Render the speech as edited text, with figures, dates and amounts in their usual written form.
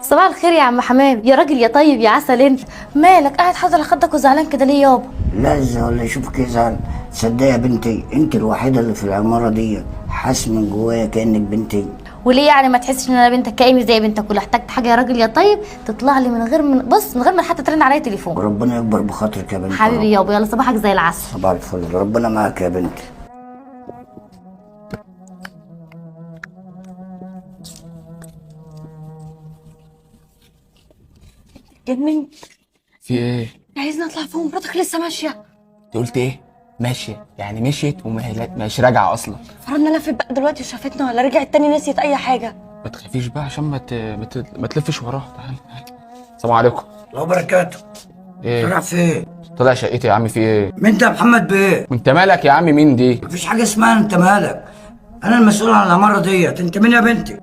صباح الخير يا عم حمام، يا راجل يا طيب يا عسل. انت مالك قاعد حاضر خدك وزعلان كده ليه يابا؟ لا ازاي ولا يشوفك يزعل. تصدق يا بنتي انت الوحيدة اللي في العمارة دي حاسس من جوايا كانك بنتي. وليه يعني ما تحسش ان انا بنتك؟ كأني زي بنتك، ولو احتجت حاجة يا راجل يا طيب تطلع لي من غير من بص من غير ما حتى ترن عليا تليفون. وربنا يكبر بخاطرك يا بنتي. حبيبي يابا، يلا صباحك زي العسل. صباح الفل، ربنا معاك يا بنتي. جننت. في ايه؟ عايزني اطلع فوق؟ مراتك لسه ماشية. انت قلت ايه؟ ماشية يعني مشيت وما مش راجعه اصلا. فرضنا لفت بقى دلوقتي وشافتنا، ولا رجعت تاني نسيت اي حاجة. ما تخافيش بقى عشان ما تلفش وراها. تعالى تعالى. السلام عليكم. الله وبركاته. ايه؟ طلع فين؟ طلع شقتي يا عم. في ايه؟ مين انت يا محمد بيه؟ وانت مالك يا عم؟ مين دي؟ مفيش حاجة اسمها انت مالك، انا المسؤول عن العمارة ديت. انت مين يا بنتي؟